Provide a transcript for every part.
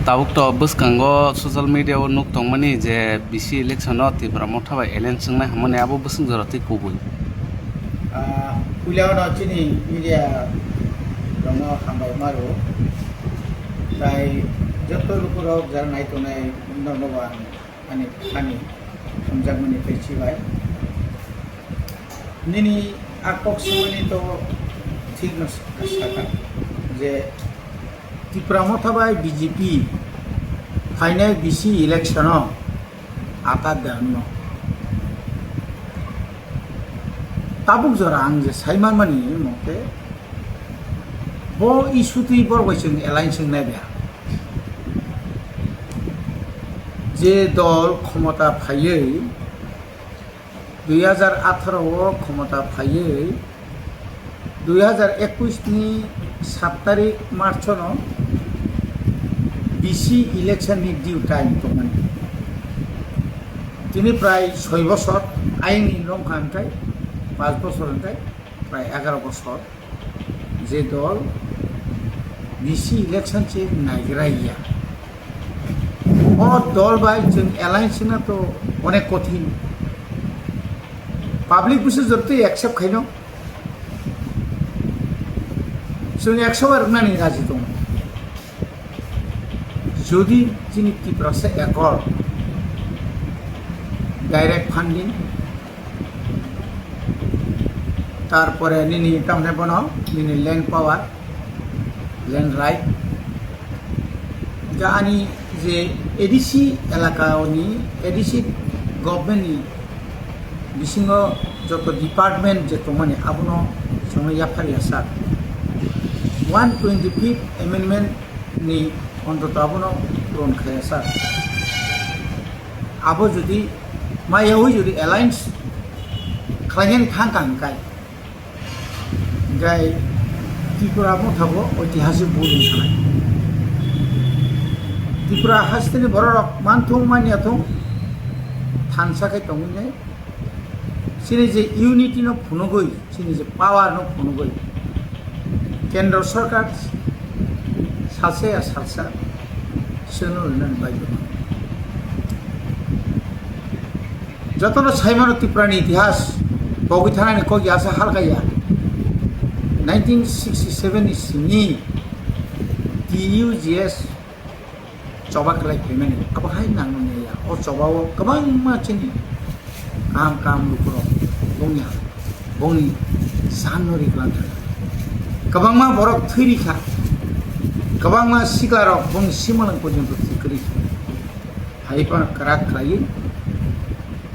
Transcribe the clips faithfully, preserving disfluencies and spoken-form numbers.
Tabuk to bwskango social media o nuk tongmani je B C election o Tipra Motha bai alliance wngnai hwnmani abo bwswk jora twi kubui. Ah, puila o no chini media rokno hambai ma rwo. Tai joto lukurok jara nai tongnai norokno bo ang ani, ani hamjakmani tei chibai. Nini a kok swmani to thik no sakha je Tipra Motha bai B J P phainai B C election o ata dano. Tabuk jora ang je sai manmani mote bo issue twi borok bai chwng alliance wngnai ba. Je dol khomota phaiwi dui hajar atharo o khomota phaiwi dui hajar ekwis ni sat tarik March no B C election ni due time tongmani. Tini prai soi bosor, aini longkha hwnkhe paanch bosor hwnkhe prai egaroh bosor. Je dol B C election se naigra ya. O dol bai chwng alliance na to onek kothin. Public busi jortwi accept khaino. Chwng ekso bar wngnani raji tongo. Jodi chini Tiprasa Accord, direct funding, tarpore nini tamne bono nini land power, land right, ja ani je A D C elaka ni A D C government ni bisingo joto department je tongmani abono chwngno yaphar ya sak. One twenty fifth amendment ni ontoto abono puron khaya sak. Abo jodi maya hui jodi alliance khlainani thang kha hwnkhe, hwnkhe Tripura Motha bo oitihasik bul wngkha. Tripura hasteni bororok manthung manyathung thansa khe tongwi nai. Chini je unity no phunugwi, chini je power no phunugwi, Kendra Sarkar salsa ya salsa chwngno rinani bagwi. Jotono saimano Tripura ni itihas pogwi thanani kok ya sa halka ya. Nineteen sixty seven ni simi T U G S choba khlai phaimani, abo hai nangmani ya. O choba o kwbangma chini kaham kaham lukurok bongni, bongni sanno riklang kha. Kwbangma borok thwi rikha, kwbangma siklarok bongni simalang porjonto thwi kwrwi kha. Hai phano kwrak khlaiwi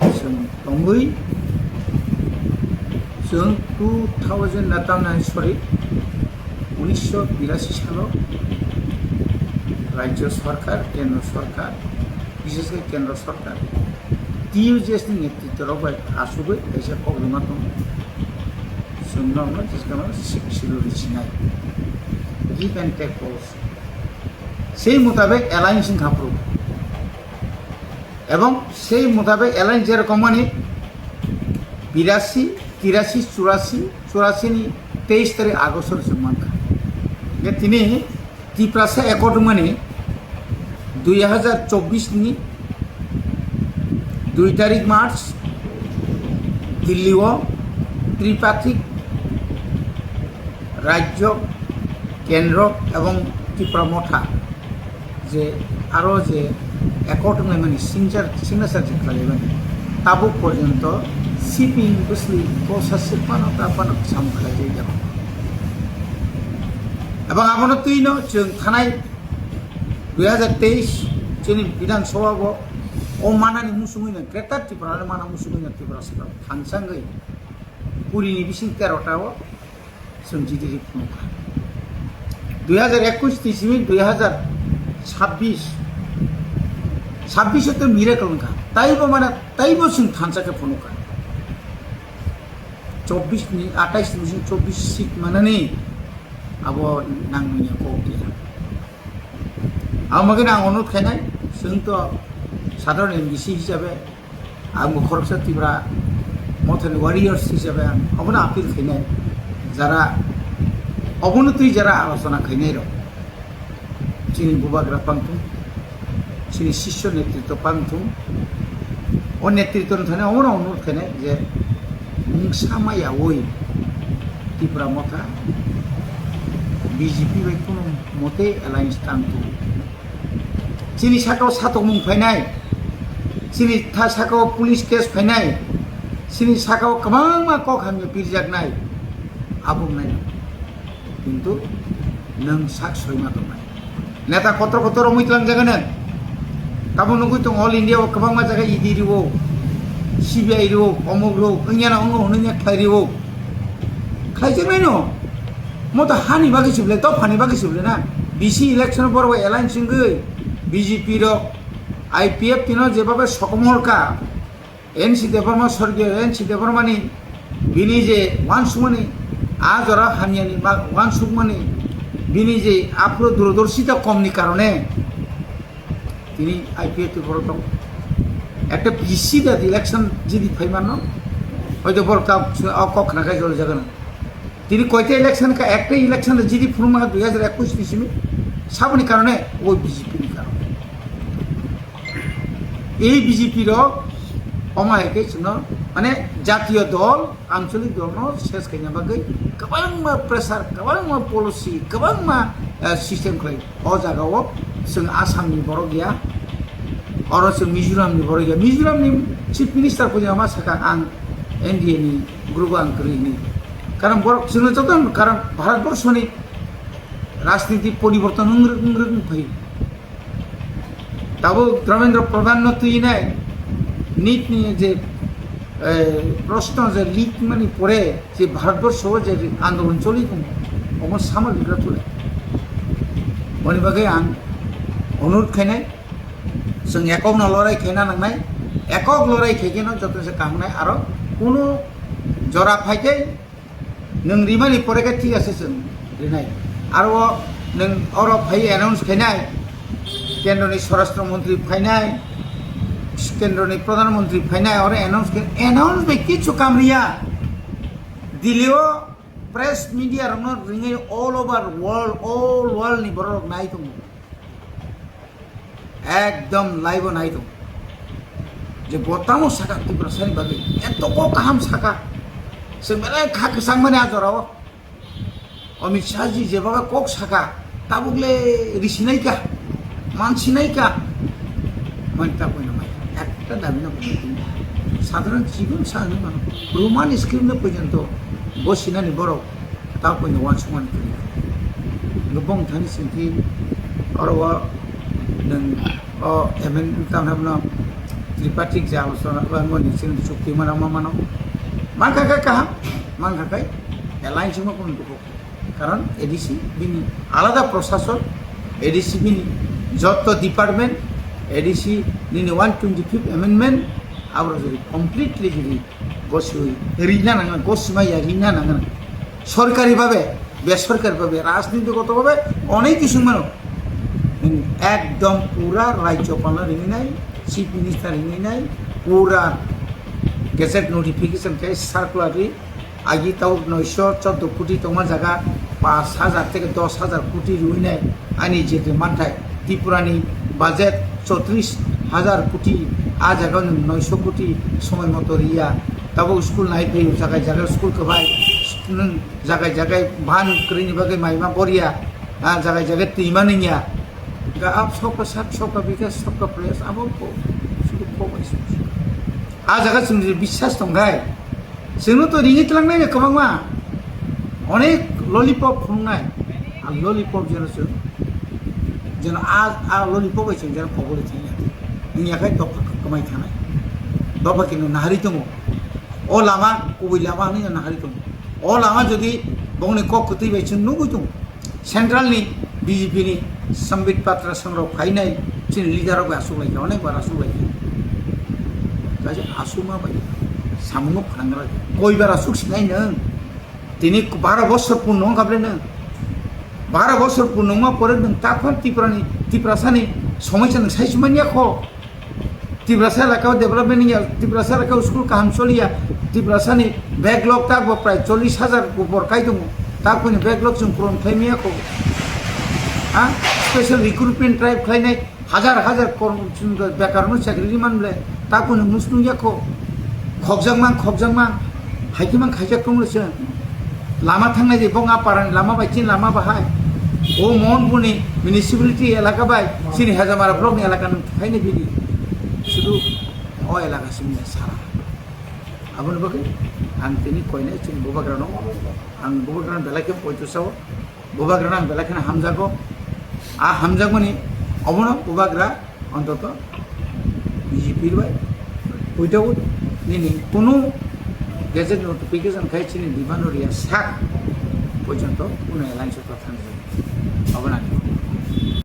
chwng tongwi, chwng two thousand na tamnai, sorry, unisho birasi salo Rajya Sarkar, Kendra Sarkar, bishesh kore Kendra Sarkar, T U G S ni netritwo rok bai achugwi kaisa kok rwma tongo. Chwng norokno jeskano sik silo richinai. Give and take policy. Sei mutabek alliance wngkha phuru. Ebong sei mutabek alliance jerokom mani birasi, tirasi, churasi, churasi ni teis tarik August o chwng mankha. Hingkhe tini Tiprasa Accord wngmani dui hajar chobbish ni dui tarik March Delhi o tripartite rajyo, kendro ebong Tipra Motha je aro je accord wnglaimani signature, signature je khlailaimani, tabuk porjonto siping bwsli kosa se phano ta phano samung khlaijak. Ebong abono twino chwng thanai dui hajar teis chini Bidhan Sabha bo o manani musungwi no Greater Tripura no mana musungwi no Tripura saka thangsangwi kuri ni bising tero ta o chwng G D P phunukha. Dui hajar ekwis ni simi dui hajar chabbish, chabbish o to miracle wngkha. Taibo mana, taibo chwng thansa khe phunukha. Chobbish ni, atais ni bising chobbish seat manani abo nangmani kok ya. Amo khe ang onurod khainai, chwng to sadharon M D C hisabe, ang bo khoroksa Tipra Mothani warriors hisabe ang obono appeal khainai, jara obono twi jara alochona khainai rok, Chini bubagra pangthung, chini sisyo netritwo pangthung, o netritwno thani omono onurodh khainai je mungsa maya oi Tipra Motha B J P bai kunu mote alliance tangthung. Chini sakao satokmung phainai, chini tha sakao police case phainai, chini sakao kwbangma kok hamya pirjaknai, abo wngnai. Kintu nwng sak soima tongnai. Neta kotor kotor romwi tlangjagano. Tamo nugwi tongo All India o kwbangma jaga E D rio, C B I rio, omok rio, wngya na wngo hwnwi khlai rio. Khlaijaknai no. Mo to hani bagwi se bwle, dophani bagwi se bwle na. B C election o borok bai alliance wngwi B J P rok I P F T no jebabe sokomor ka. N C Debbarma, sorgiyo N C Debbarmani bini je uansukmani, a jora hamyani ma-, uansukmani, bini je aphuru durdorshita komni karone tini I P F T borok tongo. Ekta B C da election jidi phaimanno, hoito borok ta o kok khna khai jol jagano. Tini koita election ka, ekta election da jidi phunukma dui hajar ekush ni simi, saboni karone, o B J P ni karone. Ei B J P rok omo hai khe chwngno, mane, jatiyo dol, ancholik dolno ses khaina bagwi kwbangma pressure, kwbangma policy, kwbangma, eh, system khlai. O jagao chwng Assamni borok ya, oro chwng Mizoramni borok ya. Mizoramni Chief Minister puni ama sakha, ang N D A ni group ang kwrwi hwnwi. Karon borok chwngno joto, karon Bharat Borshoni rajniti poriborton wng rwk, wng rwk wng phai. Tabuk Dharmendra Pradhan no twinai nit ni je, eh, proshno je leak mani pore je Bharatborsho o je andolon choli tongo, omo sama bigra thule. Boni bagwi ang onurodh khainai, chwng ekok no lorai khaina nangnai, ekok lorai khaikhe no joto se kaham nai, aro kunu jora phaikhe nwng rimani pore khe thik ase chwng rinai. Aro o nwng oro phai announce khainai, kendroni swarashtra montri phainai, kendroni pradhan montri phainai, oro announce khe, announce bai kichu kam riya. Delhi o press media rokno ringwi all over world, all world ni borok rok nai tongo. Ekdom live o nai tongo. Je bo tamo saka Tiprasani bagwi. Eto kok kaham saka. Chwng belai kha kwchang mani a jora o. Amit Shah ji je baga kok saka. Tabuk le risinai ka. Mansinai ka. Mani ta koino mai. Ekta dabi no koino. Sadharan jibon sa hinwi mano. Roman script no porjonto bo sinani borok. Ta koino uansukmani kwrwi. Bo bong thani singkhe oro o nwng o M N tamo hwnwi mano tripartite je alochona ba moni chwng chukti mano ma mano. Mankha khe kaham, mankha khe alliance wngma kunu dukhu. Karon A D C bini alada proshasok, A D C bini jotto department, A D C nini one twenty fifth amendment aboro jodi completely jodi goswi rina nangna, gosima ya rina nangna. Sorkari babe, besorkari babe, rajniti goto babe onek kisu mano. Ekdom pura rajyopal no rinai, chief minister rinai, pura gazette notification khe circular ri, agi tau noisho chordo koti tongma jaga pash hajar theke dos hajar koti riwi nai ani je je manthai. Tripura ni budget chotris hajar koti, a jaga o nwng noisho koti somoi moto riya. Tabuk school nai phai jaga jaga school kwbai, nwng jaga jaga ban kwrwini bagwi maima boria, a jaga jaga twima nungya. Ga ab sabka sat, sabka bikas, sabka prayas, abo ko sudu ko bai su. A jaga chwng je biswas tongkhai, chwngno to ringwi tlangnai kwbangma, onek lollipop phunuknai. A lollipop jeno chwng, jeno a, a lollipop bai chwng jeno kobole thangya. Wngya khai dopha kwmai thanai. Dopha kino nahari tongo. O lama kubui lama hwnwi nahari tongo. O lama jodi bongni kok kwtwi bai chwng nugwi tongo. Central ni B J P ni Sambit Patra songrok phainai chini leader rok bai aswk laikha, onek bar aswk laikha. Kaisa aswkma bai samungno phanangra. Koi bar aswk sinai nwng? Tini baro bosor purno wngkha bre nwng. Baro bosor purno wngma pore nwng takhon Tripura ni, Tiprasa ni somosya nwng sai sumani ya kho. Tiprasa elaka o development wngya, Tiprasa elaka o school kaham choliya, Tiprasa ni backlog tak bo prai chollish hajar upor kai tongo, tak boni backlog chwng puron khlai maya kho. Ha? Special recruitment drive khlainai, hajar hajar kormo-, bekarno chakri ri man ble, ta kunu musnung ya kho. Khokjak mang, khokjak mang, hai khe mang khaijak tong le se. Lama thangnai je bong a parani lama bai chin lama bahai. O Mohanpurni municipality elaka bai chini Hajamara block ni elaka nung thaini bidi. Sudu o elaka simi sara. Aboni bagwi ang tini koinai chini bubagrano, ang bubagrano belai khe poito sao, bubagrano ang belai kheno hamjago. A hamjakmani obono bubagra ontoto B J P bai without nini kunu gazette notification khai chini demand no riya sak porjonto kunu alliance o ta thangjak. Obono ang